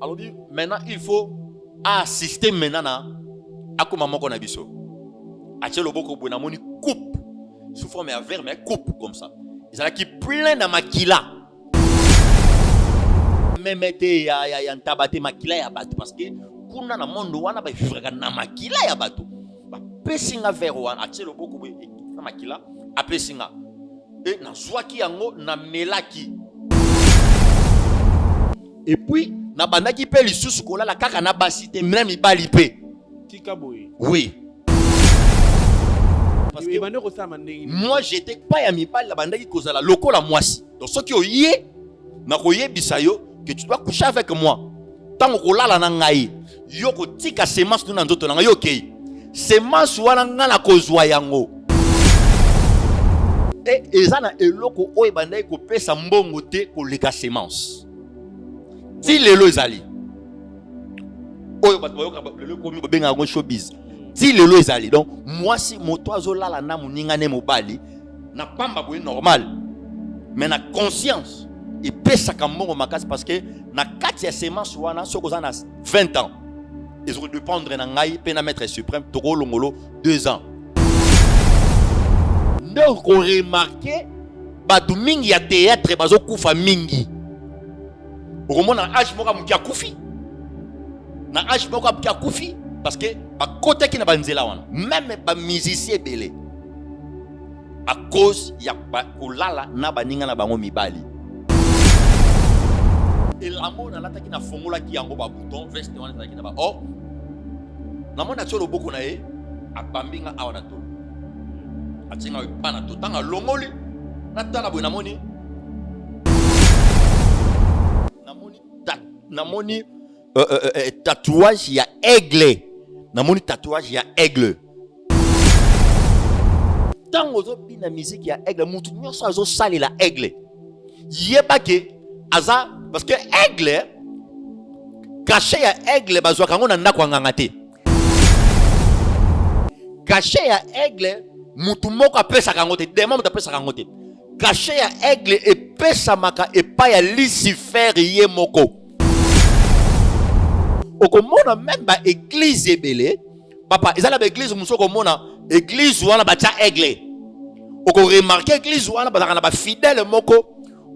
Alobi maintenant il faut assister maintenant na akoma moko na biso. Atie loboko boye, namoni coupe sous forme ya verre, mais coupe comme ça, ezalaki plein na makila, meme te ya ntaba te, makila ya bato, parce que kuna na monde wana bavivraka na makila ya bato. Bapesi nga verre wana, atie loboko boye na makila, apesi nga e nazwaki yango, namelaki. Et puis nabandaki mpe lisusu kolala kaka na basi te, na mibali mpe. Tika boye. Oui. Parce que Ebande kosalama ndenge nini? Moi, j'étais pas ya mibali, nabandaki kozala lokola mwasi. Donc soki oye, nakoyebisa yo que tu dois coucher avec moi. Ntango kolala na ngai, yo kotika semence no na nzoto na ngai, yo okei semence wana, ngai nakozwa yango. E eza na eloko oyo ebandaki kopesa mbongo te koleka semence. Ti lelo ezali oyo bato bayoka lelo ekomi babengaka yango showbiz. Ti lelo ezali. Donc mwasi moto azolala na moninga ne mobali na pamba boye, normal, mais na conscience epesaka mbongo makasi, parce que na kati ya semence wana, soki oza na 20 ans, ezokodépendre na ngai mpe na maître suprême, tokolongolo 2 ans. Nde okoremarquer bato mingi ya théâtre bazokufa mingi. Okomona âge moko ya moke akufi, na âge moko ya moke akufi, parce que bakotaki na banzela wana. Même bamusicien ebele, à cause ya kolala na baninga na bango mibali. Elamba oyo nalataki, nafongolaki yango babouton, veste wana ezalaki na ba or. Namoni atie loboko na ye, abambi nga awa na tolo, atie nga epa na tolo. Ntango alongoli, natala boye, namoni tatouage ya aigle. Namoni tatouage ya aigle. Ntango ozobina musique ya aigle, mutu nyonso azosalela aigle, yeba ke aza, parce que aigle, cachet ya aigle bazwaka yango na ndako ya nganga te. Cachet ya aigle, mutu moko apesaka yango te, dema moto apesaka yango te. Cachet ya aigle epesamaka epai ya Lucifer ye moko. Okomona même baéglise ebele, papa, eza na baéglise mosusu, okomona église wana batya aigle. Okoremarquer église wana bazalaka na bafidèle moko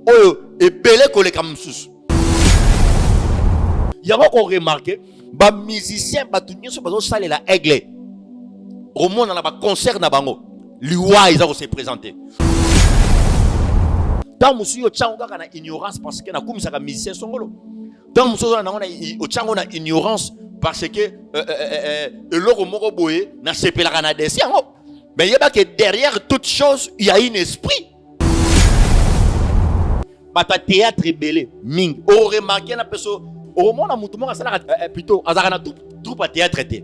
oyo ebele koleka mosusu. Yango okoremarquer bamusicien, bato nyonso bazosalela aigle, okomona na baconcert na bango liwa eza kose présenter. Ntango mosusu yo otyango kaka na ignorance, parce que nakumisaka musicien songolo. Ntango mosusu oza nango, otyango na ignorance, parce que eloko moko boye nasepelaka na desi yango. Mais yeba que derrière toute chose, il y a un esprit. Bato ya théâtre ebele mingi, oremarquer na peso, okomona motu moko asalaka, plutôt azalaka na troupe ya théâtre te,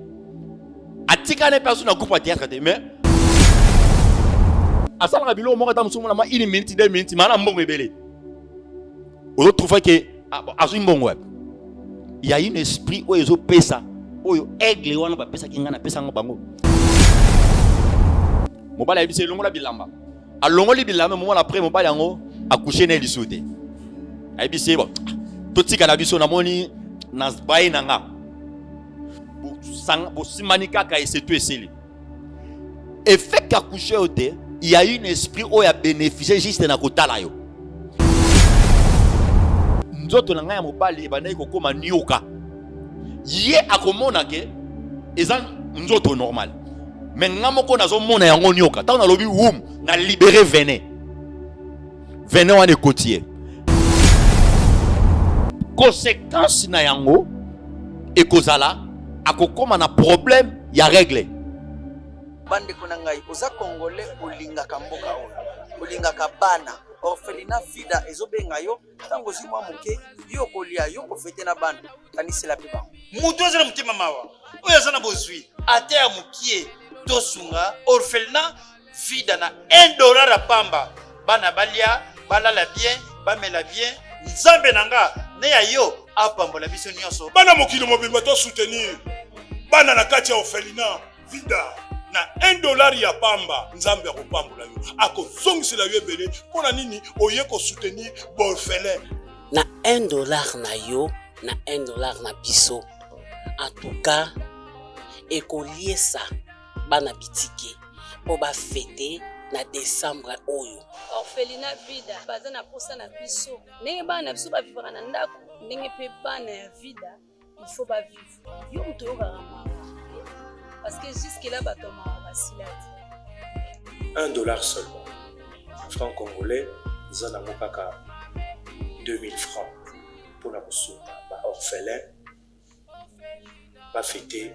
atikana mpe azo na groupe ya théâtre te, mais asalaka biloko moko, ata mosusu mona mwa une minute, 2 minutes, maa na mbongo ebele. Ozotrouve ke azwi mbongo wapi? Ya un esprit oyo ezopesa, oyo aigle wana bapesaki ngai, napesanga bango. Mobali ayebisi elongola bilamba, alongoli bilamba. Momona après mobali yango akushe na ye lisusu te. Ayebisi ye: bon, totikala biso, namoni na baye na nga. Bosimani kaka, esetu esili. Effet akushe oyo te, il y a un esprit oyo abénéficie juste na kotala yo. Nzoto na ngai ya mobali ebandaki kokóma nioka. Ye akomona ke eza nzoto normal, mais nga moko nazomona yango nioka. Ntango nalobi wum, na libérer venin, venin wana ekoti ye. Conséquence na yango ekozala akokóma na problème ya règle. Bandeko na ngai, oza Congolais, olingaka mboka oyo, olingaka bana orphelinat Vida ezobenga yo. Ntango ozwi mwa moke, yo kolia, yo kofêter na bana, kanisela mpe bango. Moto aza na motema mawa, oyo aza na bozwi ata ya mokie, tosunga orphelinat Vida na 1 dollar ya pamba. Bana balia, balala bien, bamela bien. Nzambe na nga ne ya yo apambola biso nyonso. Bana mokili mobimba, tosoutenir bana na kati ya orphelinat Vida na 1 dollar ya pamba. Nzambe akopambola yo, akozongisela yo ebele. Mpo na nini oye kosoutenir baorphelin? Na 1 dollar na yo. na 1 dollar na biso. En tout cas, ekoliesa bana bitike mpo bafete na decembre oyo. Orphelinat Vida baza na posa na biso ndenge bana na biso bavivaka na ndako, ndenge mpe bana ya Vida il faut bavivre. Yo moto oyokaka mawa parce que jusque là bato ya mawa basila te. 1 dollar seulement, franc congolais eza nango kaka 2000 francs mpona kosunga ba orphelin bafete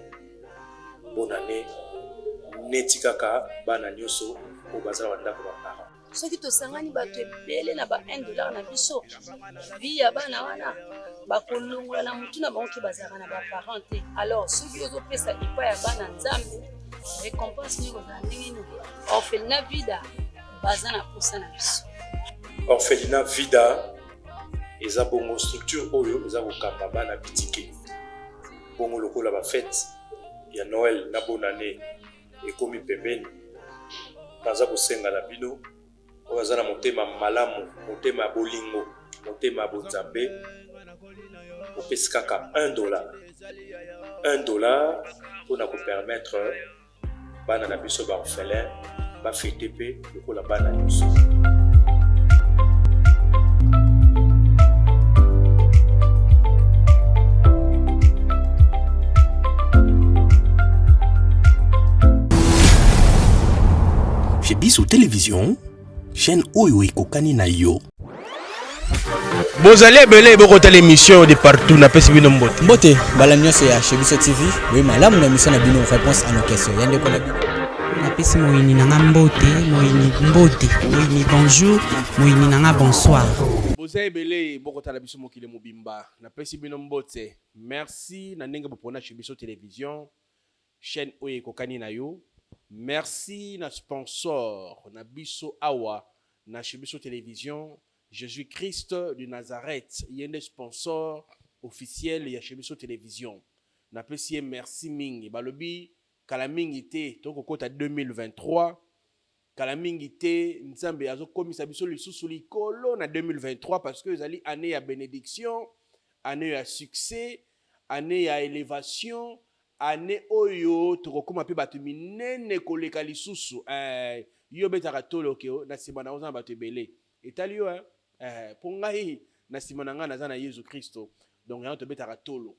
bonne année neti kaka bana nyonso oyo baza na bandako ba parents. Soki tosangani bato ebele na ba 1 dollar na biso, vie ya bana wana bakolongola na motu na bango ke bazalaka na baparent te. Alors soki ozopesa epai ya bana Nzambe, récompense nini ekozala ndenge nini? Orphelinat Vida baza na posa na biso. Orphelinat Vida eza bongo structure oyo eza kokamba bana bitike bongo lokola bafete ya Noël na bonne année ekomi pembeni, naza kosenga na bino oyo aza na motema malamu, motema ya bolingo, motema ya bonzambe, opesi kaka 1 dollar, 1 dollar mpona kopermettre bana na biso baorphelin bafete mpe lokola bana nyonso. Chez Biso Télévision, chaîne oyo ekokani na yo. Bozali ebele bokotala émission de partout, napesi bino mbote. Mbote mbala nyonso ya Chez Biso TV, boye malamu na émission na bino Réponse à nos questions ya ndeko na bino. Napesi moyini na nga mbote, moyini mbote, moyini bonjour, moyini na nga bonsoir. Boza ebele bokotala biso mokili mobimba, napesi bino mbote. Merci na ndenge bopona Chez Biso Télévision, chaîne oyo ekokani na yo. Merci na sponsor na biso awa na Chez Biso Télévision, Jésus Christ de Nazareth, ye nde sponsor officiel ya Chez Biso Télévision. Napesi ye merci mingi. Balobi kala mingi te tokokota 2023, kala mingi te Nzambe azokomisa biso lisusu likolo na 2023, parce que ezali année ya bénédiction, année ya succès, année ya élévation, année oyo tokokóma mpe bato minene koleka lisusu. Yo obetaka tolo ke na nsima na oza na bato ebele, etali yo mpo ngai na nsima na ngai naza na Yesu Kristo, donc yango tobetaka tolo.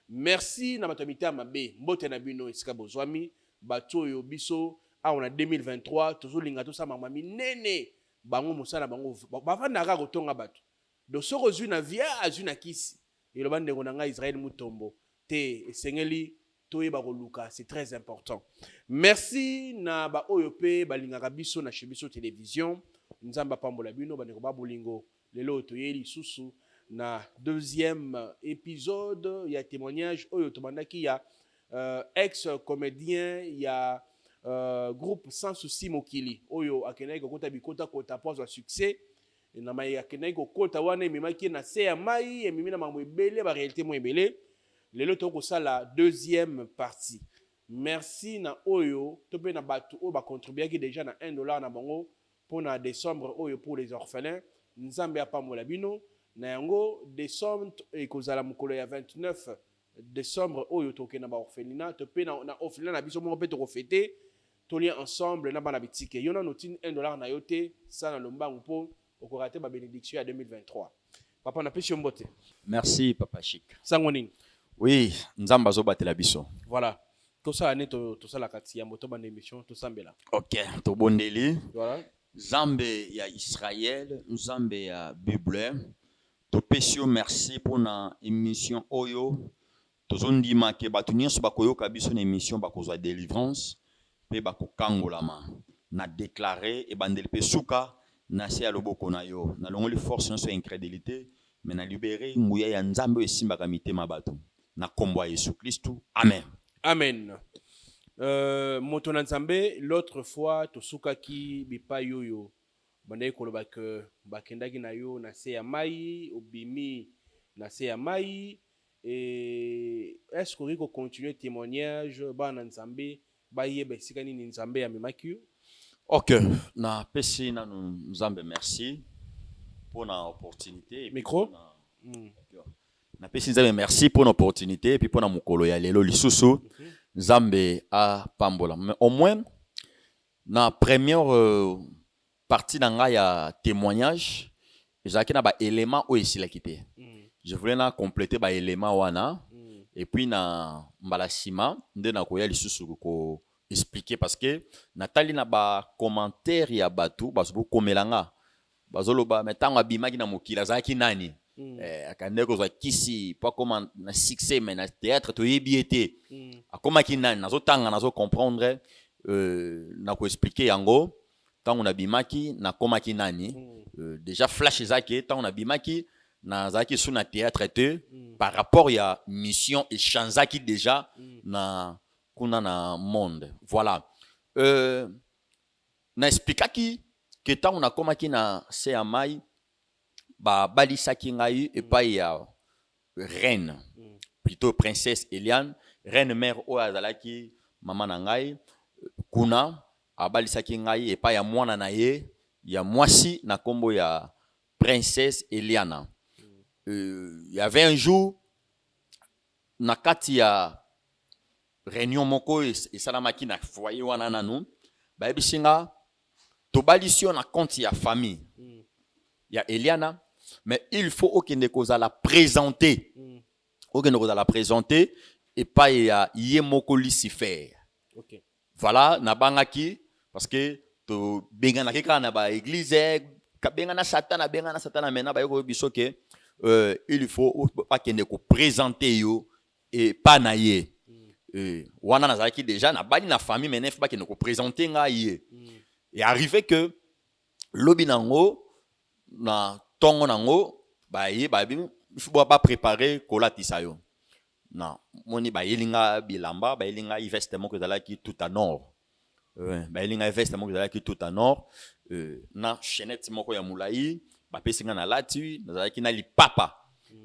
Merci na bato ya mitema mabe, mbote na bino esika bozwami. Bato oyo biso awa na 2023 tozolinga tosala makambo minene, bango mosala bango bavandaka kotonga bato. Donc soki ozwi na via azwi na kisi, eloba ndeko na ngai Israel Mutombo te, esengeli toyeba koluka, c'est très important. Merci na baoyo mpe balingaka biso na Chez Biso Télévision, Nzambe apambola bino bandeko ba bolingo. Lelo toyei lisusu na deuxième épisode ya témoignage oyo tobandaki ya ex comédien ya groupe Sans Souci Mokili, oyo akendaki kokota bikotakota mpo azwa succès na mai. Akendaki kokota wana, ememaki ye na se ya mai, ememi na makambo ebele, baréalité mo ebele. Lelo tokosala deuxième partie. Merci na oyo to mpe na bato oyo bacontribuaki déjà na 1 dollar na bango mpona décembre oyo pour les orphelins. Nzambe apambola bino. Na yango décembre ekozala mokolo ya 29 décembre oyo, tokende na baorphelinat to mpe na orphelinat na biso moko mpe tokofete, tolia ensemble na bana bitike. Yo nano otindi 1 dollar na yo te, sala na lombangu mpo okoka te babénédiction ya 2023. Papa, napesi yo mbote. Merci, papa Chic. Sango nini? Oui, Nzambe azobatela biso. Voilà, tosala nde tosalaka ti yambo tobanda émission, tosambela. Ok, tobondeli. Voilà. Nzambe ya Israel, Nzambe ya Bible, topesi yo merci mpona émission oyo. Tozondima ke bato nyonso bakoyoka biso na émission bakozwa délivrance mpe bakokangolama. Na déclare ebandeli mpe suka na se ya loboko na yo. Nalongoli force nyonso ya incrédulité, mais na libere nguya ya Nzambe oyo esimbaka mitema bato, na nkombo ya Yesu Kristu, amen. Amen. Moto na Nzambe, l'autre fois tosukaki bipai oyo bandaki koloba ke bakendaki na yo na se ya mai, obimi na se ya mai. Et est ce okoki kocontinue témoignage, bana na Nzambe bayeba esika nini Nzambe amemaki yo? Ok, napesi nanu Nzambe merci mpona opportunité. Micro. Napesi Nzambe merci mpo na opportunité et puis mpo na mokolo ya lelo lisusu. Nzambe apambola. Mais au moins na première partie na ngai ya témoignage, ezalaki na baélément oyo esilaki te. Je voulais na compléter baélément wana et puis na mbala nsima nde nakoya lisusu ko expliquer, parce que natali na bacommentaire ya bato bazokomela nga, bazoloba: "Mais ntango abimaki na mokili, azalaki nani?" Akandeki kozwa kisi mpo akóma na succès, mais na théâtre toyebi ye te. Akomaki nani? Nazotanga, nazocomprendre, nakoexpliquer yango. Ntango nabimaki, nakomaki nani? Déjà flash ezaki, ntango nabimaki, nazalaki su na théâtre te. Par rapport ya mission echangeaki déjà na kuna na monde. Voilà, naexplikaki ke ntango nakomaki na se ya mai, babalisaki ngai epai ya reine, plutôt princesse Eliane, reine mère oyo azalaki mama na ngai. Kuna abalisaki ngai epai ya mwana na ye ya mwasi na nkombo ya princesse Eliana. Y avait un jour, na kati ya réunion moko esalamaki na foyer wana, nanu bayebisi nga: "Tobalisi yo na compte ya famille ya Eliana, mais il faut okende kozala présenter, okende kozala présenter epai ya ye moko Lucifer." Voilà, nabangaki parce que tobenganaki kaka na baéglise, kabengana Satan, abengana Satan. Maintenant baye koyebi biso ke il faut bakende koprésenter yo epa na ye. Wana nazalaki déjà nabali na famille, maintenant faut bakende koprésenter ngai ye. Et arrivé que lobi nango, na ntongo nango, baye babi faut bapréparer kolatisa yo. Na moni bayeli nga bilamba, bayeli ngai veste moko ezalaki tout en or. Bayeli ngai veste moko ezalaki tout en or, na chaînette moko ya molai. Bapesi nga, nalati. Nazalaki na lipapa.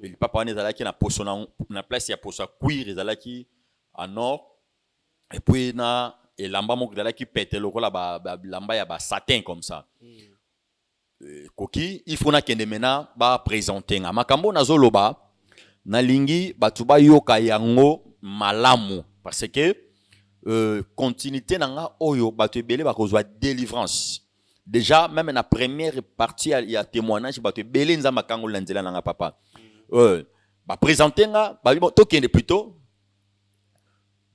Lipapa wana ezalaki na poso, na place ya poso ya cuir, ezalaki en or. Et puis na elamba moko ezalaki pete lokola bilamba ya basatin comme ça. Koki il faut nakende maintenant baprésente nga. Makambo nazoloba, nalingi bato bayoka yango malamu, parce que continuité na nga oyo, bato ebele bakozwa délivrance. Déjà même na première partie ya témoignage, bato ebele Nzambe akangola nzela na nga. Papa, baprésente nga, babi: "Bon, tokende plutôt."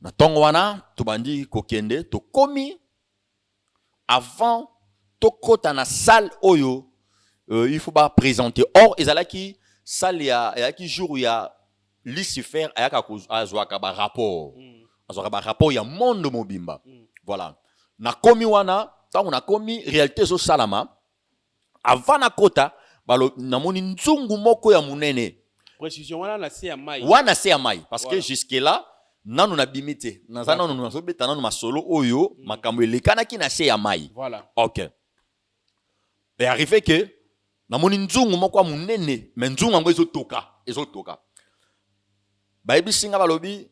Na ntongo wana tobandi kokende, tokomi. Avant tokɔta na salle oyo il faut baprésenter, or ezalaki salle ya, ezalaki jour ya Lucifer ayaka azwaka barapport, azwaka barapport ya monde mobimba. Voilà, nakomi wana. Ntango nakomi, réalité ezosalama. Avant nakota, namoni nzungu moko ya monene. Précision, wana na se ya mai? Wana se ya mai, parce que jusque là nanu nabimi te, naza nanu nazobeta nanu masolo oyo, makambo elekanaki na se ya mai. Ok, et arrivé ke namoni nzungu moko ya monene, mais nzungu yango ezotoka, ezotoka. Bayebisi nga, balobi: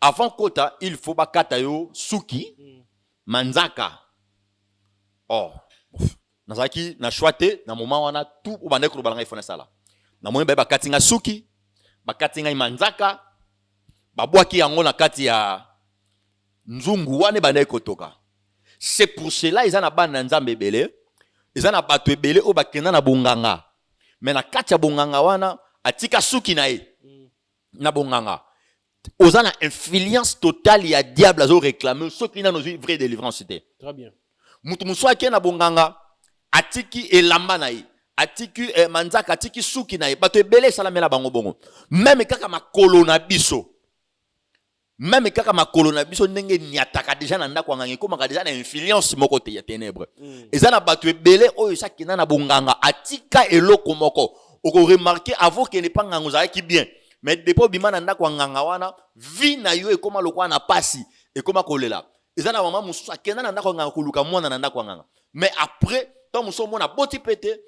"Avant kota, il faut bakata yo suki, manzaka." Or nazalaki na choix te na moment wana. Tout oyo bandaki koloba na ngai, faut nasala. Namoni baye bakati nga suki, bakati ngai manzaka, babwaki yango na kati ya nzungu wana ebandaki kotoka. C'est pour cela eza na bana na Nzambe ebele, eza na bato ebele oyo bakenda na bonganga, mais na kati ya bonganga wana atika suki na ye na bonganga. Oza na influence totale ya diable, azoréclame soki nano ozwi vraie délivrance te. Très bien. Mutu mosusu ake na bonganga, atiki elamba na ye, atiki manzaka, atiki suki na ye. Bato ebele esalamela bango bongo. Même kaka makolo na biso, même kaka makolo na biso, ndenge eniataka déjà na ndako ya nganga, ekomaka déjà na influence moko te ya ténèbre. Eza na bato ebele oyo esakenda na bonganga, atika eloko moko. Okoremarquer, avant okende mpa nganga, ozalaki bien, mais depuis obima na ndako ya nganga wana, vie na yo ekóma lokola na pasi, ekóma kolela. Eza na mama mosusu akenda na ndako ya nganga koluka mwana na ndako ya nganga, mais après ntango mosusu omona aboti mpe te,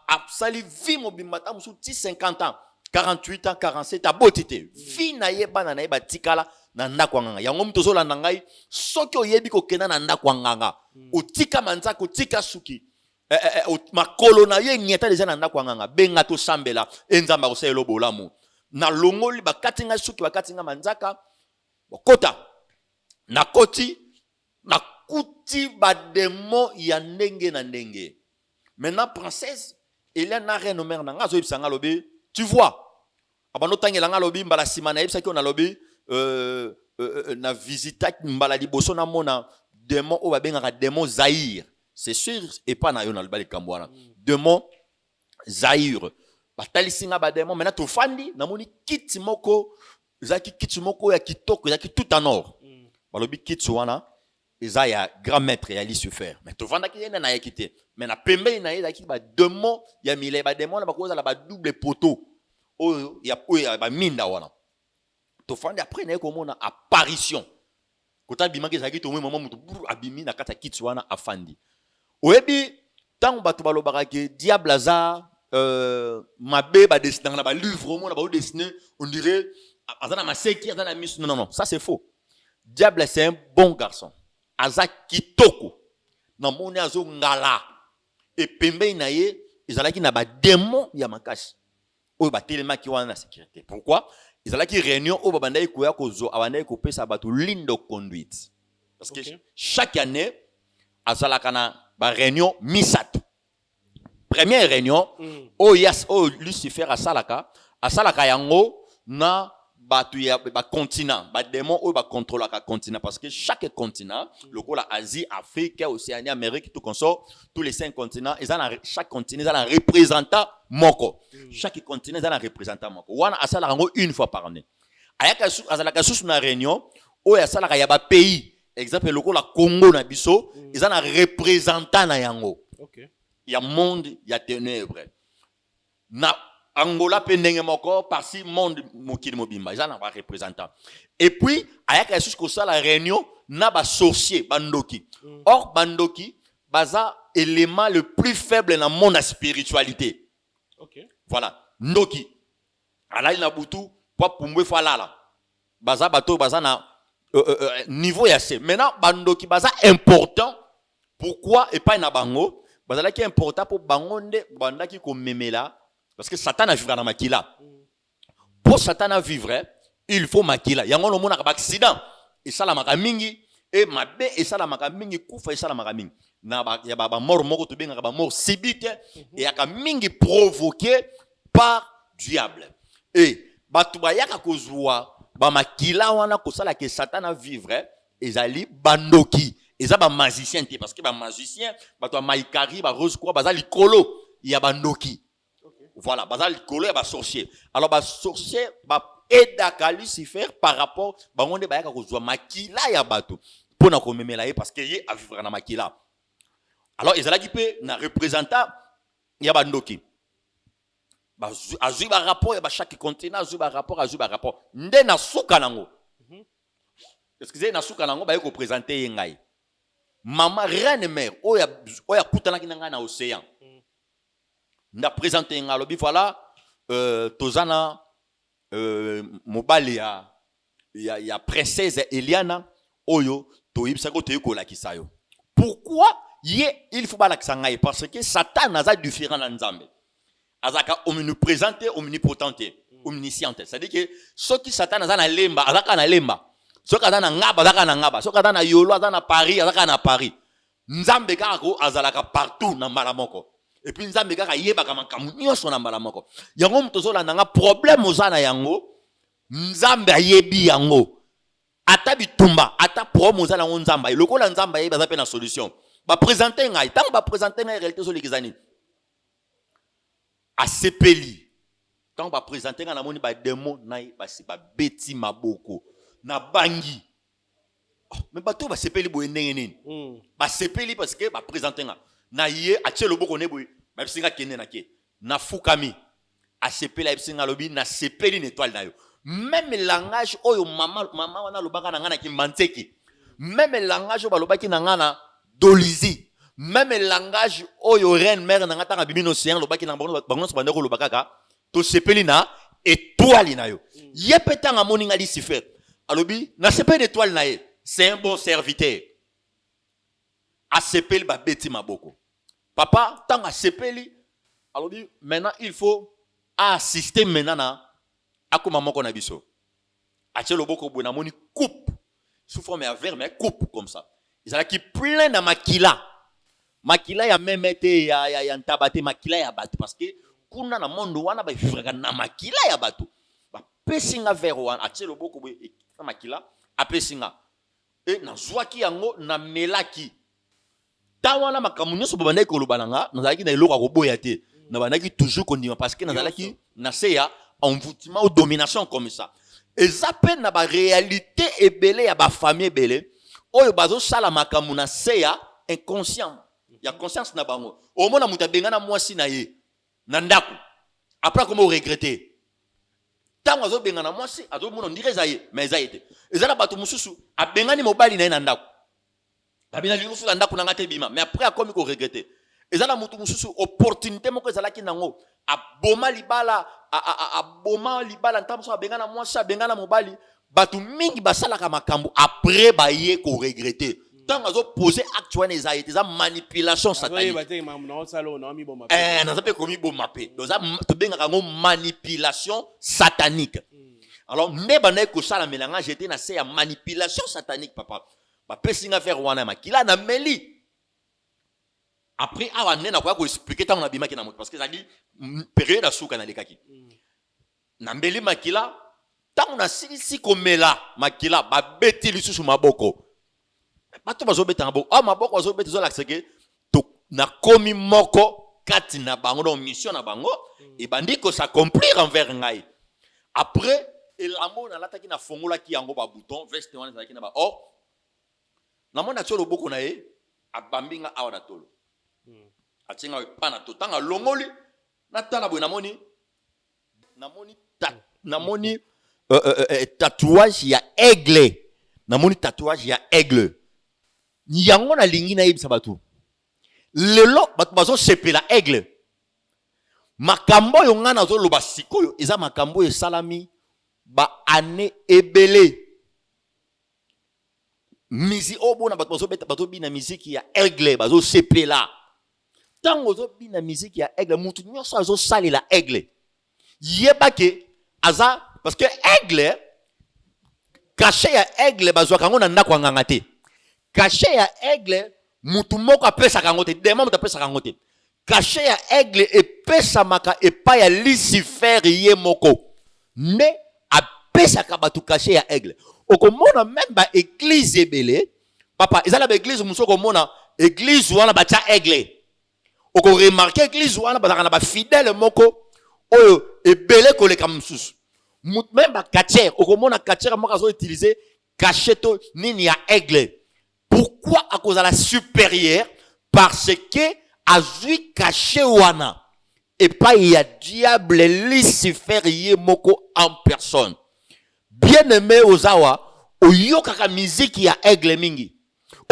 asali vie mobimba, ntango mosusu ti 50 ans, 48 ans, 47, aboti te. Vie na ye, bana na ye batikala na ndako ya nganga. Yango moto ozolanda ngai, soki oyebi kokenda na ndako ya nganga, otika manzaka, otika suki, makolo na yo enyeta deja na ndako ya nganga, benga tosambela e Nzambe akosalela bolamu. Nalongoli, bakati ngai suki, bakati ngai manzaka, bokota. Nakoti, nakuti bademo ya ndenge na ndenge. Maintenant princesse Eliane na reine mère na ngai azoyebisa ngai, alobi: "Tu vois." Abanda otangela ngai, alobi: "Mbala nsima nayebisaki oyo, nalobi na visitaki mbala liboso, namona démon oyo babengaka démon Zaïre. C'est sûr epa na yo naloba likambo wana, démon Zaïre." Batalisi nga badémon. Maintenant tofandi, namoni kiti moko, ezalaki kiti moko ya kitoko, ezalaki tout en or. Balobi kiti wana eza ya grand maître ya Lucifer. Mais tovandaki, ye nde nayaki te, mais na pembeni na ye ezalaki badémon ya milai. Badémon wana bakozala badouble poteau oyo ya baminda wana. Tofandi, après naye komona apparition kota abimaki, ezalaki tomoi mama motu buru abimi na kati ya kiti wana, afandi. Oyebi, ntango bato balobaka ke diable aza mabe, badessinaka na balivre, omona baodessine, on dirait aza na maseki, aza na miso. Non, non, non, ça c'est faux. Diable, c'est un bon garçon, aza kitoko. Namoni azongala, epembeni na ye ezalaki na badémon ya makasi oyo batelemaki wana na sécurité. Pourquoi? Ezalaki réunion oyo babandaki koya kozwa, abandaki kopesa bato ligne de conduite, parce que chaque année azalaka na baréunion misato. Première réunion oyo Lucifer asalaka, asalaka yango na bato ya bacontinent, badémon oyo bacontrôlaka continent, parce que chaque continent, lokola Asie, Afrique, Océanie, Amérique, tout consort, tous les cinq continents, eza na chaque continent eza na représentant moko. Chaque continent eza na représentant moko. Wana asalaka yango une fois par année. Ayaka azalaka susu na réunion oyo asalaka ya bapays, exemple lokola Congo na biso, eza na représentant na yango ya monde ya ténèbre. Na Angola mpe ndenge moko, parsi monde, mokili mobimba eza na bareprésentant. Et puis ayaka lisusu kosala réunion na basorcier, bandoki. Or bandoki baza élément le plus faible na monde ya spiritualité. Voilà, ndoki alali na butu po apumbwe, fo alala. Baza bato oyo baza na niveau ya se. Maintenant bandoki baza important. Pourquoi? Epai na bango bazalaki important mpo bango nde bandaki komemela, parce que Satan avivre na makila. Mpo Satan avivre, il faut makila. Yango nomonaka baaccident esalamaka mingi, e mabe esalamaka mingi, kufa esalamaka mingi na ya bamort moko tobengaka bamort subite, eyaka mingi provoqué par diable. E bato bayaka kozwa bamakila wana kosalaka Satan avivre, ezali bandoki, eza bamagicien te, parce que bamagicien, bato ya maikari, barose croix, baza likolo ya bandoki. Voilà, baza likolo ya basorcier. Alors basorcier baaidaka Lucifer par rapport bango nde bayaka kozwa makila ya bato mpo na komemela ye, parce que ye avivre na makila. Alors ezalaki mpe na représentant ya bandoki. Azwi barapport ya bachaque continent, azwi barapport, azwi barapport nde na suka nango, excusez, na suka nango baye koprésente ye ngai. Mama reine mère oyo akutanaki na ngai na océan nde aprésente ngai, alobi: "Voilà, toza na mobali ya princesse Eliana oyo toyebisaki, oyo toyei kolakisa yo." Pourquoi ye il faut balakisa ngai? Parce que Satan aza différent na Nzambe. Azalaka omniprésent te, omnipotent te, omniscient te. C'est à dire que soki Satan aza na Lemba, aza kaka na Lemba. Soki aza na Ngaba, aza kaka na Ngaba. Soki aza na Yolo, aza na Paris, aza kaka na Paris. Nzambe kaka ko azalaka partout na mbala moko. Et puis Nzambe kaka ayebaka makambo nyonso na mbala moko. Yango moto ozolanda nga, problème oza na yango, Nzambe ayebi yango. Ata bitumba, ata problème oza nango, Nzambe ayebi. Lokola Nzambe ayebi, aza mpe na solution. Baprésente ngai, ntango baprésente ngai, réalité ozolekeza nini? Asepeli. Ntango baprésente ngai, namoni badémon na ye basi babeti maboko. Nabangi. Oh, mais bato oyo basepeli boye ndenge nini? Basepeli parce que baprésente nga na ye. Atie loboko ne boye, bayebisi nga: "Kende." Na ke, nafukami. Asepeli, ayebisi nga, alobi: "Nasepeli na étoile na yo." Même langage oyo mama wana alobaka na ngai na Kimbanseke, même langage oyo balobaki na ngai na Dolisie, même langage oyo reine mère na ngai ntango abimi na océan alobaki na bango, bango nyonso bande koloba kaka: "Tosepeli na étoile na yo." Ye mpe ntango amoni nga, Lucifer alobi: "Nasepeli na étoile na ye, c'est un bon serviteur." Asepeli, babeti maboko. Papa, ntango asepeli, alobi: "Maintenant il faut assister maintenant na Akoma moko na biso. Atie loboko boye, namoni coupe sous forme ya verre, mais coupe comme ça. Ezalaki plein na makila. Makila ya meme te, ya ntaba te, makila ya bato, parce que kuna na monde wana bavivraka na makila ya bato. Bapesi nga verre wana, atie loboko boye na makila, apesi nga. E nazwaki yango, namelaki. Ntango wana makambo nyonso babandaki koloba na nga, nazalaki na eloko ya koboya te. Nabandaki toujours kondima, parce que nazalaki na se ya envoûtement ou domination comme ça. Eza mpe na baréalité ebele ya bafamille ebele oyo bazosala makambo na se ya inconscient ya conscience na bango. Omona moto abengana mwasi na ye na ndako, après akoma oregretter. Ntango azobengana mwasi, azomona on dirait eza ye, mais eza ye te. Eza na bato mosusu, abengani mobali na ye na ndako, babina lingi kofuta ndako na nga te, bima, mais après akomi koregretter. Eza na motu mosusu, opportunité moko ezalaki nango, aboma libala, aboma libala. Ntango mosusu abengana mwasi, abengana mobali. Bato mingi basalaka makambo, après baye koregretter. Ntango azopose acte wana, eza ye te, eza manipulation satanique. Azoyeba te makambo naosala oyo, naomiboma pe. Naza mpe komiboma mpe. Donc, tobengaka yango manipulation satanique. Alors nde bandaki kosala melanga, j'étais na se ya manipulation satanique, papa. Bapesi nga verre wana ya makila, nameli. Après awa nde nakoya koexpliquer ntango nabimaki na moto, parce que ezali période ya suka nalekaki. Nameli makila. Ntango nasilisi komela makila, babeti lisusu maboko. Bato bazobeta maboko awa, maboko bazobeta ezolakisa ke nakomi moko kati na bango. Donc mission na bango ebandi kos'accomplir envers ngai. Après, elamba oyo nalataki, nafongolaki yango babouton. Veste wana ezalaki na ba or. Namoni atie loboko na ye, abambi nga awa na tolo, atie nga epa na tolo. Ntango alongoli, natala boye, namoni tatouage ya aigle. Namoni tatouage ya aigle. Yango nalingi nayebisa bato lelo, bato bazosepela aigle. Makambo oyo ngai nazoloba sikoyo eza makambo oyo esalami baane ebele. Misi oyo bona bato bazobeta, bazobina miziki ya aigle, bazosepela. Ntango ozobina miziki ya aigle, motu nyonso azosalela aigle, yeba ke aza, parce que aigle, cachet ya aigle bazwaka yango na ndako ya nganga te. Cachet ya aigle, mutu moko apesaka yango te, démon moto apesaka yango te. Cachet ya aigle epesamaka epai ya Lucifer ye moko nde apesaka bato cachet ya aigle. Okomona même baéglise ebele, papa, eza na baéglise mosusu, okomona église wana batya aigle. Okoremarquer église wana bazalaka na bafidèle moko oyo ebele koleka mosusu. Même bacatcheur, okomona catcheur moko azoutiliser cachet to nini ya aigle. Pourquoi akozala supérieur? Parce que azwi cachet wana epai ya diable Lucifer ye moko en personne. Bien aimé, ozawa oyokaka miziki ya aigle mingi,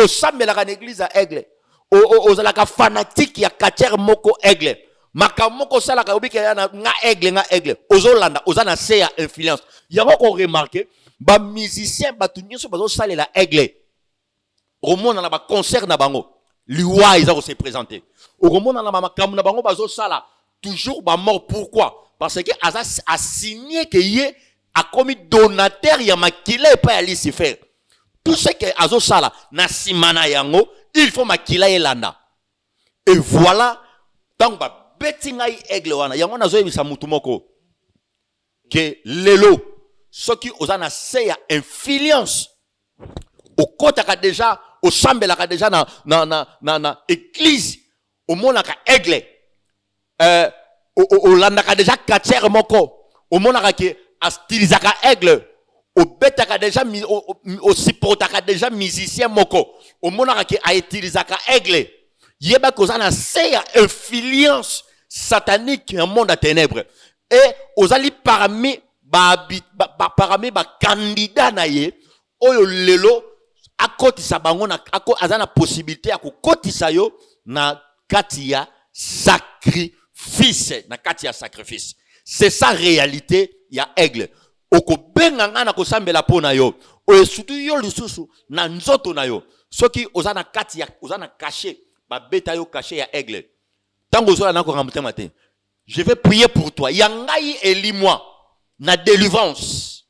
osambelaka na église ya aigle, ozalaka fanatique ya catcheur moko aigle, makambo moko osalaka, obika ya na nga aigle, nga aigle, ozolanda, oza na se ya influence yango. Koremarquer bamusicien, bato nyonso bazosalela aigle, okomona na baconcert na bango liwa eza kose présenter. Okomona na bamakambo na bango bazosala toujours bamort. Pourquoi? Parce que aza asigné ke ye akomi donateur ya makila epai ya Lucifer. Tout ce que azosala na nsima na yango, il faut makila elanda. Et voilà, ntango babeti ngai aigle wana, yango nazoyebisa mutu moko ke lelo soki oza na se ya influence, okɔtaka déjà, osambelaka déjà na église, omonaka aigle, olandaka déjà catcheur moko, omonaka ke astilisaka aigle, obetaka déjà, osupportaka déjà musicien moko, omonaka ke autilisaka aigle, yebaki oza na se ya influence satanique ya monde ya ténèbre et ozali parmi bacandidat na ye oyo lelo akotisa bango na, aza na possibilité ya kokotisa yo na kati ya sacrifice, na kati ya sacrifice. C'est ça réalité ya aigle. Okobenga ngai na kosambela mpo na yo oyo, surtout yo lisusu na nzoto na yo. Soki oza na kati ya, oza na cachet, babeta yo cachet ya aigle, ntango ozolanda, nakoka motema te. Je vais prier pour toi. Ya ngai elimwa. Na délivrance,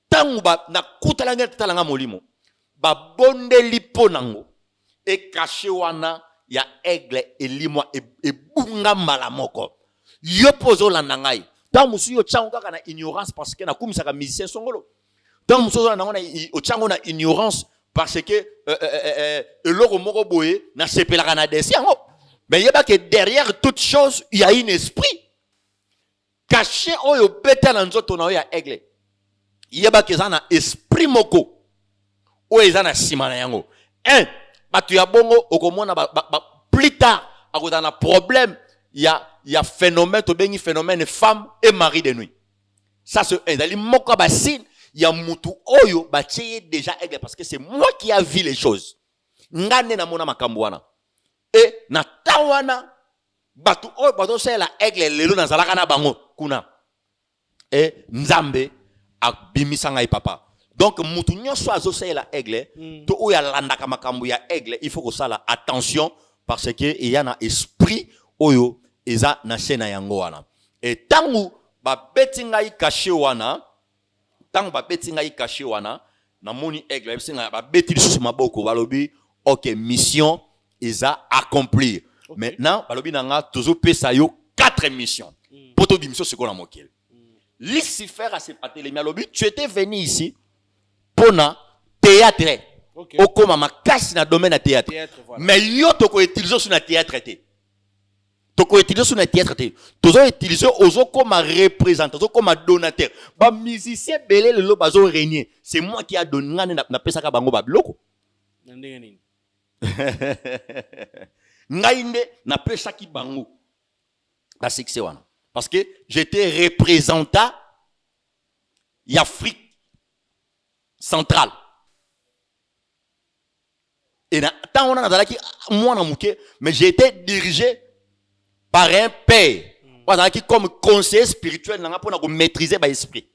ntango nakutala ngai tala nga molimo, babondeli mpo nango, e cachet wana ya aigle elimwa, ebunga mbala moko. Yo mpo ozolanda ngai, ntango mosusu yo otyango kaka na ignorance, parce que nakumisaka musicien songolo. Ntango mosusu ozolanda yango, otyango na ignorance parce que eloko moko boye nasepelaka na desi yango. Mais yeba que derrière toute chose, il y a un esprit caché oyo obeta na nzoto na yo ya aigle. Yebaka eza na esprit moko oyo eza na nsima na yango. Un bato ya bongo, okomona plus tard akozala na problème ya phénomène tobengi phénomène femme et mari de nuit. Ça, c'est ezali moko ya basigne ya mutu oyo batie ye déjà aigle, parce que c'est moi qui a vu les choses. Nga nde namona makambo wana. E na ntango wana, bato oyo bazosalela aigle lelo, nazalaka na bango kuna e Nzambe abimisa ngai, papa. Donc mutu nyonso azosalela aigle to oyo alandaka makambo ya aigle, il faut kosala attention, parce que eya na esprit oyo eza na se na yango wana. E ntango babeti ngai cachet wana, ntango babeti ngai cachet wana, namoni aigle bayebisi ngai, babeti lisusu maboko, balobi: "Ok, mission eza accomplir." Maintenant balobi na nga: "Tozopesa yo 4 missions mpo tobimisa sikoyo na mokili." Lucifer atelemi, alobi: "Tu étais venu ici mpona théâtre, okóma makasi na domaine ya théâtre, Théâtre, voilà. mais yo tokoutiliser oso na théâtre te, tokoutiliser oso na théâtre te. Tozoutiliser, ozokóma représentant, ozokóma donateur. Bamusicien ebele lelo bazorégner, c'est moi qui a donné. Nga nde napesaka bango babiloko." Na ndenge nini? Ngai nde napesaki bango basuccès wana, parce que j'étais représentant ya Afrique centrale. Et na ntango wana nazalaki mwana moke, mais j'ai été dirigé par un père oyo azalaki comme conseiller spirituel na nga mpona komaîtriser baesprit.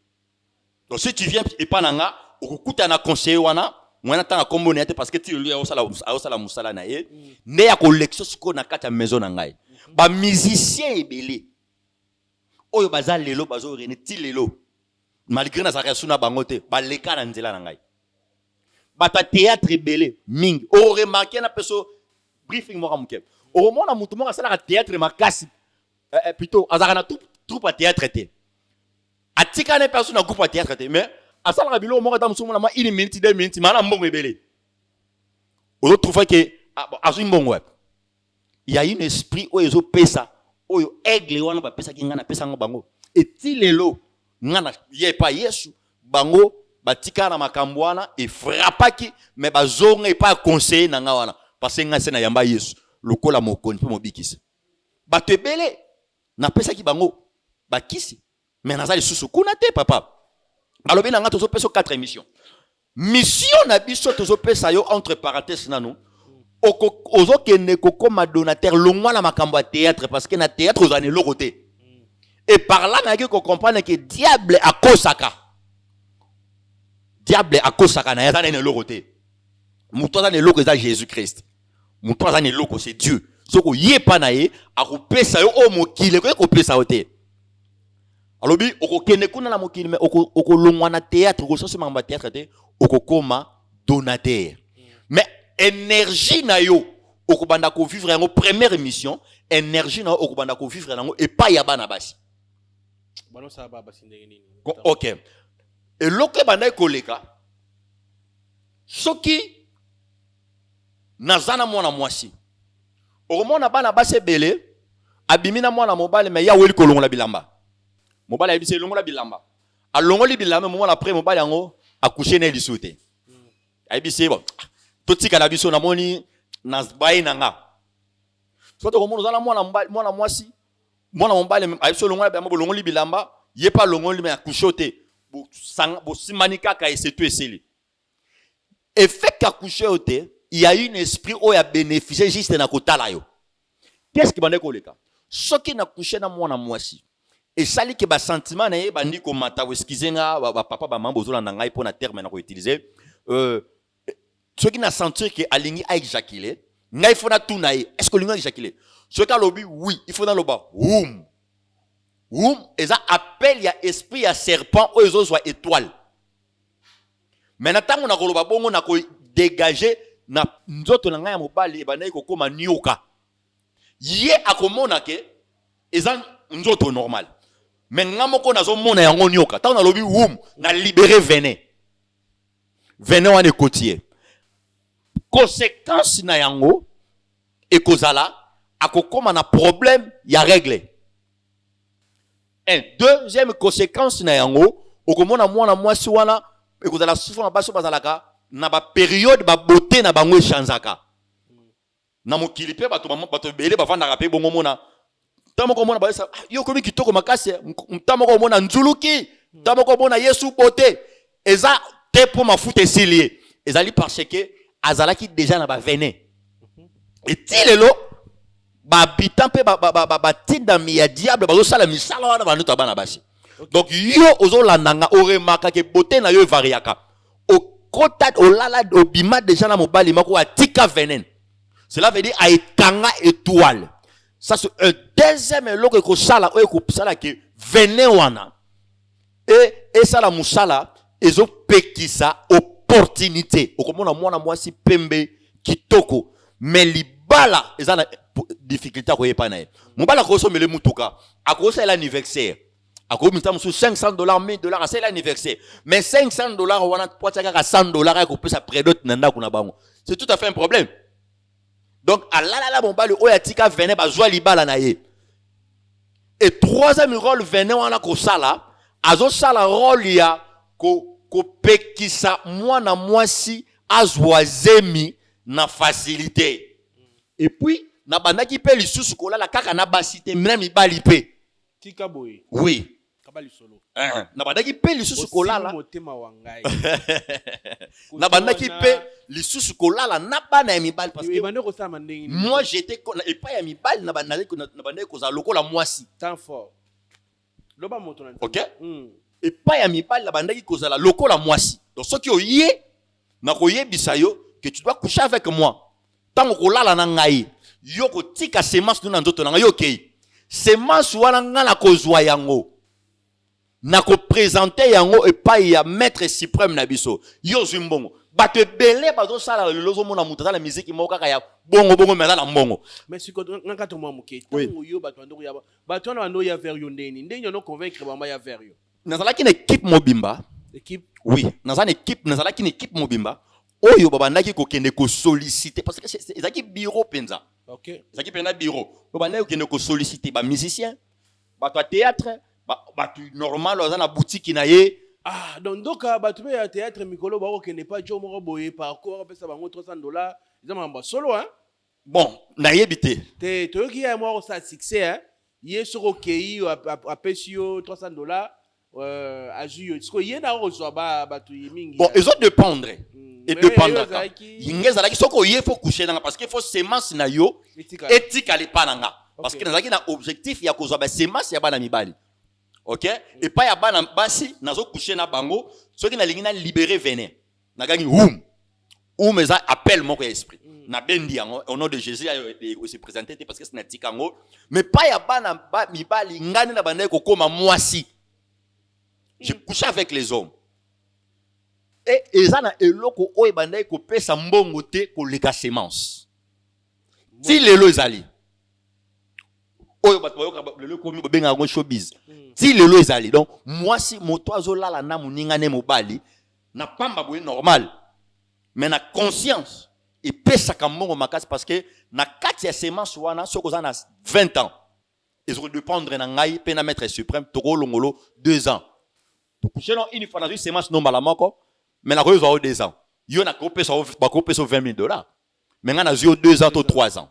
Donc si tu viens epa na nga, okokutana na conseiller wana. Mwana ntango akombo na ye te, parce que ti lelo aosala mosala na ye nde ya kolekisa sikoyo na kati ya maison na ngai. Bamusicien ebele oyo baza lelo bazorégner ti lelo, malgré nazalaka su na bango te, baleka na nzela na ngai. Bato ya théâtre ebele mingi, oremarquer na peso briefing moko ya moke, okomona motu moko asalaka théâtre makasi, plutôt azalaka na troupe ya théâtre te, atikana mpe asu na groupe ya théâtre te, mais asalaka biloko moko, ata mosusu mona mwa une minute, 2 minutes, maa na mbongo ebele. Ozotrouve ke ah, bon, azwi mbongo wapi? Il y a un esprit oyo ezopesa, oyo aigle wana bapesaki ngai, napesanga bango. Eti lelo ngai na ye epai Yesu, bango batikala na makambo wana efrappaki, mais bazonga epai ya conseiller na ngai wana, parce que ngai se nayamba Yesu lokola mokonzi mpe mobikisi. Bato ebele napesaki bango bakisi, mais naza lisusu kuna te, papa. Balobi na ngai: "Tozopesa yo 4 émission, mission na biso tozopesa yo." Entre parenthèse nanu, ozokende kokóma donateur, longwa na makambo ya théâtre, parce que na théâtre ozala na eloko te. Et par là nayaki kocomprendre ke diable akosaka, diable akosaka na ye, aza nani eloko te. Moto aza na eloko eza Jésus Christ. Moto aza na eloko, c'est Dieu. Soki oyepa na ye, akopesa yo oyo mokili ekoki kopesa yo te. Alobi: "Okokende kuna na mokili, mais okolongwa na théâtre, okososi makambo ya théâtre te, okokóma donateur, mais énergie na yo okobanda kovivre yango." Première mission, énergie na yo okobanda kovivre yango epai ya bana basi. Banosala bana basi ndenge nini? Ok, eloko ebandaki koleka, soki naza na mwana mwasi, okomona bana basi ebele abimi na mwana mobali, mais ye aweli kolongola bilamba. Mobali ayebisi: "Elongola bilamba." Alongoli bilamba, momona après mobali yango akushe na ye lisusu te. Ayebisi ye: "Bon, totikala biso, namoni na baye na nga." So tokomona oza na mwana mobali, mwana mwasi, mwana mobali ayebisi: "Olongola bilamba." Bolongoli bilamba, ye mpe alongoli, mais akushe te. Bosimbani kaka, esetu esili. Effet akushe yo te, il y a un esprit oyo abénéficie juste na kotala yo. Qu'est-ce qui bandeki koleka? Soki nakushe na mwana mwasi, esali ke basentiment na ye ebandi komata. Excuse nga, bapapa, bamama bozolanda ngai, mpo na terme na koutiliser, soki na sentir ke alingi aéjaculer, ngai faut natuna ye: "Est ce que olingi aéjaculer?" Soki alobi oui, il faut naloba hum. Wum eza appel ya esprit ya serpent oyo ezozwa étoile. Mais na ntango nakoloba bongo, nako dégager na nzoto na ngai ya mobali ebandaki kokóma nioka. Ye akomona ke eza nzoto normal, mais nga moko nazomona yango nioka. Ntango nalobi wum, na libérer venin. Venin wana ekoti ye. Conséquence na yango ekozala akokóma na problème ya règle. Un deuxième conséquence na yango, okomona mwana mwasi wana ekozala souvent na basi oyo bazalaka na bapériode, babeauté na bango echangeaka. Na mokili mpe bato ebele bavandaka mpe bongo. Mona ntango moko omona bayesa: "Ah, yo okomi kitoko makasi." Ntango moko omona nzuluki, ntango moko omona yesu beauté eza te mpo mafuta esili ye. Ezali parce que azalaki déjà na bavenin. Eti lelo bahabitant mpe batindami ya diable bazosala misala wana bandoto ya bana basi. Donc yo ozolanda nga, oremarquaka beauté na yo evariaka. Okota, olala, obima déjà na mobali moko atika venin. Cela veut dire aekanga étoile. Ça, c'est un deuxième eloko ekosala, oyo ekosala ke venin wana e esala mosala, ezopekisa opportunité. Okomona mwana mwasi pembe kitoko, mais libala eza na difficulté. Akoyepa na ye mobali, akosomela mutuka, akosalela anniversaire, akomisa mosusu 500 $, 1000 $, asalela anniversaire. Mais 500 $ wana, po atia kaka 100 $ ya kopesa prédot na ndako na bango, c'est tout à fait un problème. Donc alalala mobali oyo atika venin, bazwa libala na ye. Et troisième rôle venin wana kosala, azosala rôle ya kopekisa mwana mwasi azwa zemi na facilité. Et puis nabandaki mpe lisusu kolala kaka na basi te, na mibali mpe. Tika boye. Oui. Kaba lisolo. Nabandaki mpe lisusu kolala motema wa ngai. Nabandaki mpe lisusu kolala na bana ya mibali parce que Ebandi kosalama ndenge nini? Moi, j'étais epai ya mibali, nabandaki kozala lokola mwasi. Temps fort, loba moto na. Ok. Epai ya mibali, nabandaki kozala lokola mwasi. Donc soki oye, nakoyebisa yo que tu dois coucher avec moi. Ntango kolala na ngai, yo kotika semence no na nzoto na ngai. Yo okei, semence wana ngai nakozwa yango, nakoprésenter yango epai ya maître suprême na biso. Yo ozwi mbongo. Bato ebele bazosala lelo, ozomona moto aza na miziki moko kaka ya bongo bongo, mais aza na mbongo. Mais sikoyo nga kata mwa moke. Ntango yo bato bando koya, bato wana bando ya vers yo ndeni ndenge ono convaincre bango ya vers yo? Nazalaki na équipe mobimba. Équipe? Oui, naza na équipe, nazalaki na équipe mobimba oyo babandaki kokende kosolliciter, parce que ezalaki bureau mpenza. Ezalaki mpenza bureau. Babandaki kokende kosolliciter bamusicien, bato ya théâtre, bato normal aza na boutique na ye. Ah, donc ndoka bato mpe ya théâtre mikolo bakokende pa jo moko boye, parcours apesa bango 300 $. Eza makambo ya solo, hein? Bon, nayebi te. Te, toyoki ye moko kosala succès, hein? Ye soki okei, apesi yo 300 $, azwi yo. Sikoyo ye na kozwa bato mingi. Bon, ezodépendre. Edépendaka. Ezalaki- Nge ezalaki soki oye, faut coucher na nga, parce que faut semence na yo Etikala. etikala epa na nga, parce que nazalaki na objectif ya kozwa basemence ya bana mibali. Ok, epai ya bana basi, nazocoucher na bango. Soki nalingi na libérer venin, nagangi hum hum. Eza appel moko ya esprit. Nabendi yango au nom de Jésus, se présente te, parce que natika yango. Mais pa ya bana mibali, ngai nde na bandaki kokóma mwasi. Je couchais avec les hommes. E eza na eloko oyo ebandaki kopesa mbongo te koleka semence. Ti lelo ezali oyo bato bayoka lelo ekomi babengaka yango showbiz. Ti lelo ezali. Donc mwasi, moto azolala na moninga ne mobali na pamba boye normal, mais na conscience epesaka mbongo makasi, parce que na kati ya semence wana, soki oza na 20 ans, ezokodépendre na ngai mpe na maître suprême. Tokolongolo 2 ans, tocoucher no une fois, nazwi semence no mbala moko, mais nakoyozwa yo 2 ans. Yo nakopesa, bakopesa yo 20 000 $, mais ngai nazwi yo 2 ans to 3 ans.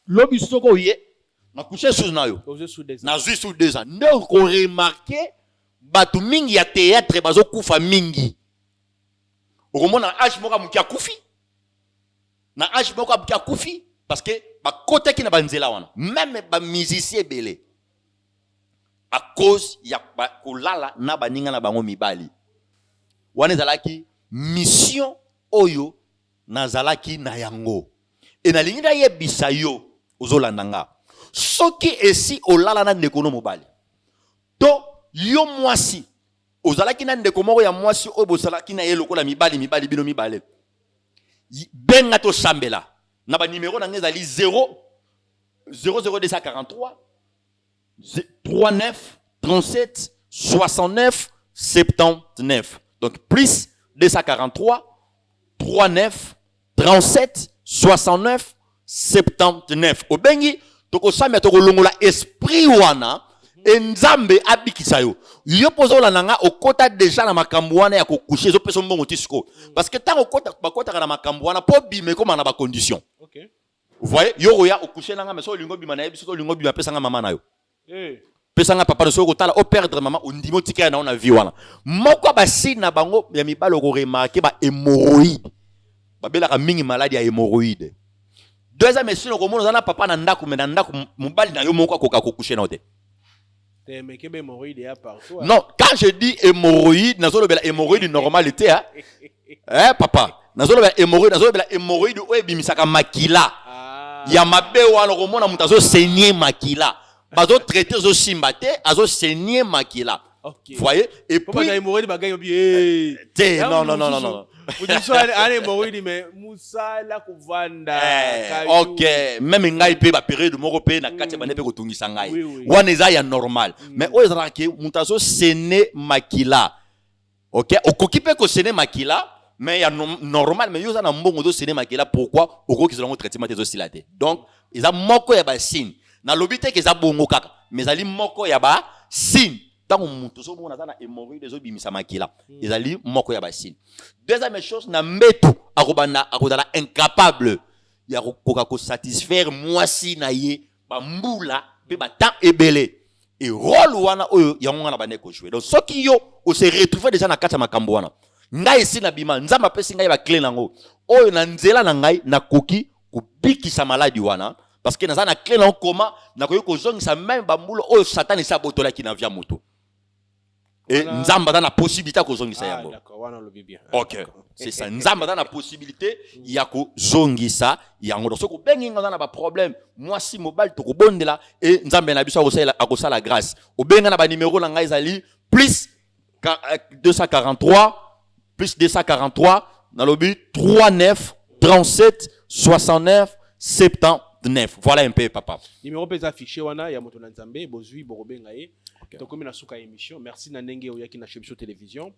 Lobi soki oye, nacoucher susu na yo. Ozwi sous 2 ans. Nazwi su 2 ans. Nde okoremarquer bato mingi ya théâtre bazokufa mingi. Okomona âge moko ya moke akufi, na âge moko ya moke akufi, parce que bakotaki na banzela wana. Même bamusicien ebele, à cause ya kolala na baninga na bango mibali. Wana ezalaki mission oyo nazalaki na yango. E nalingi nayebisa yo ozolanda nga, soki esi olala na ndeko no mobali yo mwasi ozalaki na ndeko moko ya mwasi oyo bozalaki na ye lokola mibali mibali bino mibale, benga tosambela na banimero na ngai ezali 0 00243 39 37 69 79. Donc plus 243 39 37 69 79. Obengi tokosambela, tokolongola esprit wana e Nzambe abikisa yo. Yo mpo ozolanda nga, okota déjà na makambo wana ya kocoucher, ezopesa mbongo ti sikoyo, parce que ntango okota, bakotaka na makambo wana mpo bima ekóma na bacondition. Vous voyez, yo oya ocoucher na nga, mais so olingi obima, nayebi soki olingi obima, pesa nga mama na yo, pesa nga papa na. Soki okotala operdre mama, ondimi otikala na yo na vie wana. Moko ya basigne na bango ya mibale, okoremarquer bahémorroïde, babelaka mingi maladie ya hémorroïde. Deuxième signe, okomona oza na papa na ndako, mais na ndako mobali na yo moko akoka kocoucher na yo te. Te, mais kebe, hémorroïde ya partout, hein. Non, quand je dis hémorroïde, nazolobela hémorroïde normale te, hein? Eh, papa, nazolobela hémorroïde, nazolobela hémorroïde oyo ebimisaka makila ya mabe wana. Okomona moto azosaigner makila, bazotraiter, ezosimba te, azosaigner makila. Voyez? Et Po puis bato ya hémorroïde bagangi obi, eh. Te, Ya non, non, non, non, mosusu, non. moto mosusu ana hémorroïde, mais mosala kovanda, Eh, kayu. Ok, même ngai mpe bapériode moko mpe na kati ya bande mpe kotungisa ngai. Oui. Wana eza ya normal, mais oyo ezalaka ke moto azosaigner makila, ok, okoki mpe kosaigner makila, mais ya normal, mais yo oza na mbongo, ozosaigner makila, pourquoi okoki kozala yango traitement te, ezosila te? Donc eza moko ya basigne. Nalobi te ke eza bongo kaka, mais ezali moko ya basigne. Ntango moto ozomona aza na hémorroïde, ezobimisa makila, ezali moko ya basigne. Deuxième chose, na mbeto akobanda akozala incapable ya kokoka kosatisfaire mwasi na ye bambula mpe batemps ebele. E rôle wana oyo yango nga na bandeki kojouer. Donc soki yo ose retrouve déjà na kati ya makambo wana, ngai esi na bima, Nzambe apesi ngai baclé nango oyo na nzela na ngai nakoki kobikisa maladie wana, parce que naza na clé nango koma nakoki kozongisa même bambula oyo Satan esi abotolaki na vie ya moto e Nzambe aza na possibilité ya kozongisa Ah, yango. d'accord, wana olobi bien. Ok, c'est ça. Nzambe aza na possibilité ya kozongisa yango. Donc soki obengi nga, aza na baproblème mwasi mobali, tokobondela e Nzambe na biso akosala grâce. Obenga na banimero na ngai ezali plus 243, plus 243, nalobi 39 37 69 79. Voilà un peu, papa. Numéro mpe eza affiché wana ya moto na Nzambe. Bozwi, bokobenga ye. Tokomi na suka ya émission. Merci na ndenge oyaki na Chez Biso Télévision.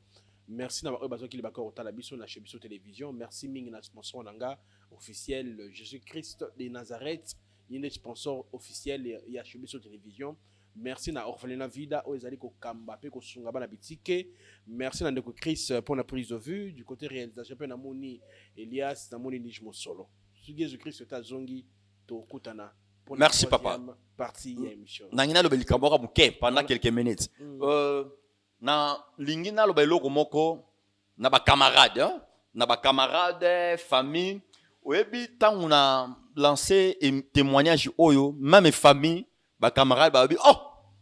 Merci na baoyo bazwaki libaka kotala biso na Chez Biso Télévision. Merci mingi na sponsor na nga officiel, Jésus Christ de Nazareth, ye nde sponsor officiel ya Chez Biso Télévision. Merci na orphelinat Vida oyo ezali kokamba mpe kosunga bana bitike. Merci na ndeko Chris mpona prise de vue. Du côté réalisation mpe namoni Elias, namoni Lige Mosolo. Soki Jésus Christ te azongi, tokutana mpona Merci, papa. troisième partie ya émission. Nangi naloba likambo kaka moke pendant quelques minutes. Na lingi naloba eloko moko na bacamarade, hein? Na bacamarade, famille. Oyebi, ntango na lancé témoignage oyo, même famille, bacamarade balobi: "Oh,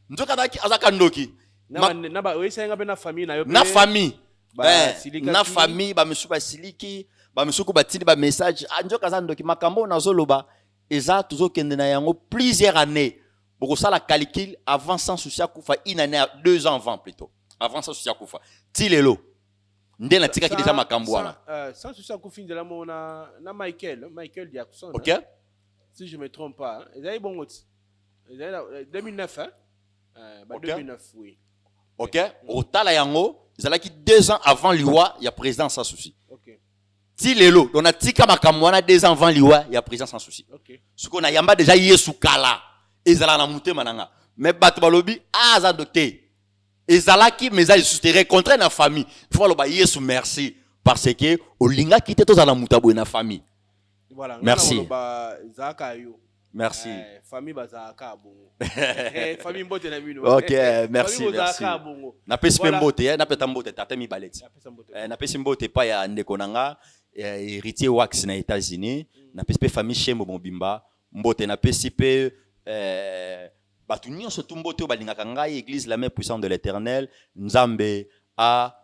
nzoka azalaki azaka ndoki." Na oyesayenga mpe na famille na yo Na famille. Basilikaki. Na famille, bamisusu basiliki, bamisusu batindi bamessage: "Ah, nzoka aza ndoki." Makambo oyo nazoloba eza tozokende na yango plusieurs années. Bokosala calcul, avant Sans Souci akufa, une année, 2 ans avant plutôt, avant Sans Souci akufa ti lelo nde natikaki déjà makambo wana. Sans Souci akufi nzela moko na Michael Jackson. Ok. Hein? Si je me trompe pas, hein? Ezali bongo ti ezali na 2009, hein? Ba 2009, oui. Ok, otala yango, ezalaki 2 ans avant liwa ya président Sans Souci. Ti lelo, donc natika makambo wana 2 ans avant liwa ya président Sans Souci. Sikoyo nayamba déjà Yesu kala, ezalaka na motema na nga, mais bato balobi: "Ah, aza ndo te." Ezalaki, mais eza lisusu te. Rencontre na famille, il faut baloba: "Yesu merci", parce que olingaki te tozala na moto ya boye na famille. Voilà. Merci. Nga ezalaka yo. Merci. Famille bazalaka bongo. Famille, mbote na bino. Ok, merci. Famille Merci. bozalaka bongo. Napesi mpe Voilà. mbote, napeta mbote tata mibale ti. Napesa mbote. Napesi mbote epai ya ndeko na nga Héritier Wax na États-Unis. Napesi mpe famille Shembo mobimba mbote. Napesi mpe bato nyonso tu mbote oyo balingaka ngai, église La Main Puissante de l'Éternel. Nzambe a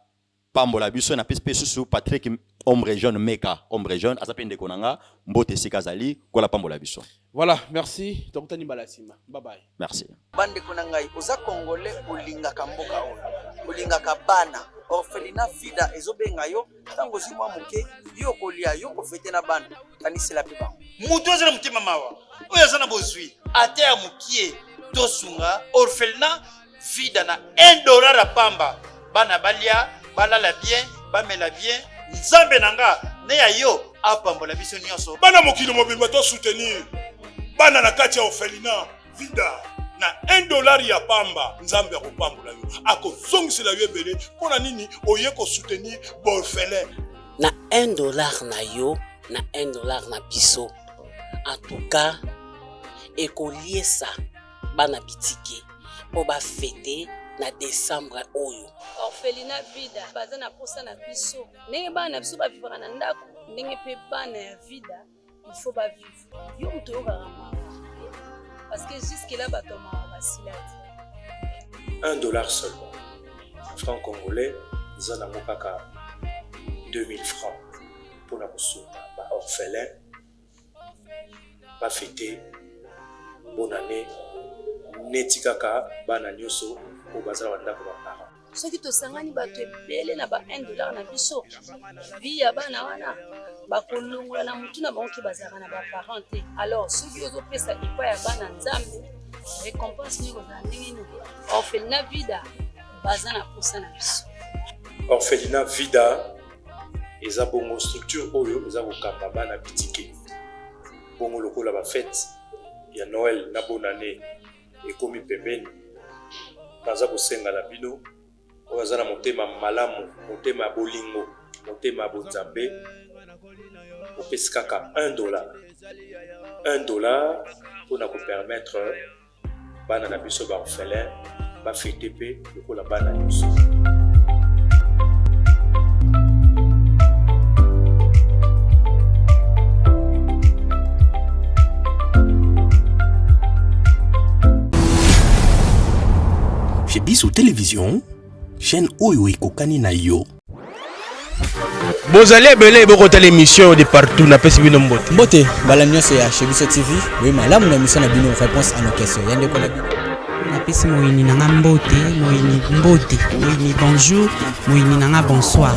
Pambola biso. Napesi mpe susu Patrick Ombre Jeune Meka, Ombre Jeune aza mpe ndeko na nga, mbote esika azali, kola pambola biso. Voilà, merci. Tokutani mbala nsima. Bye bye. Merci. Bandeko na ngai, oza congolais, olingaka mboka oyo, olingaka bana, orphelinat Vida ezobenga yo. Ntango ozwi mwa moke, yo okolia, yo kofete na bana, kanisela mpe bango. Moto aza na motema mawa, oyo aza na bozwi ata ya mokie, tosunga orphelinat Vida na 1 dollar ya pamba, bana balia, balala bien, bamela bien. Nzambe na nga ne ya yo apambola biso nyonso. Bana mokili mobimba, to soutenir bana na kati ya orphelinat Vida na 1 dollar ya pamba. Nzambe akopambola yo, akozongisela yo ebele. Mpo na nini oye kosoutenir baorphelin? Na 1 dollar na yo, na 1 dollar na biso, en tout cas ekoliesa bana bitike mpo bafete na décembre oyo. Orphelinat Vida baza na posa na biso. Ndenge bana na biso bavivaka na ndako, ndenge mpe bana ya Vida il faut bavivre. Yo moto oyokaka mawa, parce que jusque là bato ya mawa basila te. 1 dollar seulement, franc congolais eza nango kaka 2000 francs, mpona kosunga baorphelin bafete bonne année neti kaka bana nyonso oyo baza na bandako baparent. Soki tosangani bato ebele na ba 1 dollar na biso, vie ya bana wana bakolongola na motu na bango ke bazalaka na baparent te. Alors soki ozopesa epai ya bana Nzambe, récompense nini kozala ndenge nini? Orphelinat Vida baza na posa na biso. Orphelinat Vida eza bongo structure oyo eza kokamba bana bitike. Bongo lokola bafete ya Noël na bonne année ekomi pembeni, naza kosenga na bino oyo aza na motema malamu, motema ya bolingo, motema ya bonzambe, opesi kaka 1 dollar, 1 dollar, mpona kopermettre bana na biso baorphelin bafete mpe lokola bana nyonso. Chez Biso Télévision, chaîne oyo ekokani na yo. Bozali ebele bokotala émission de partout, napesi bino mbote. Mbote mbala nyonso ya Chez Biso TV, boye malamu na émission na bino Réponse à nos questions, ya ndeko na bino. Napesi moyini na nga mbote, moyini mbote, moyini bonjour, moyini na nga bonsoir.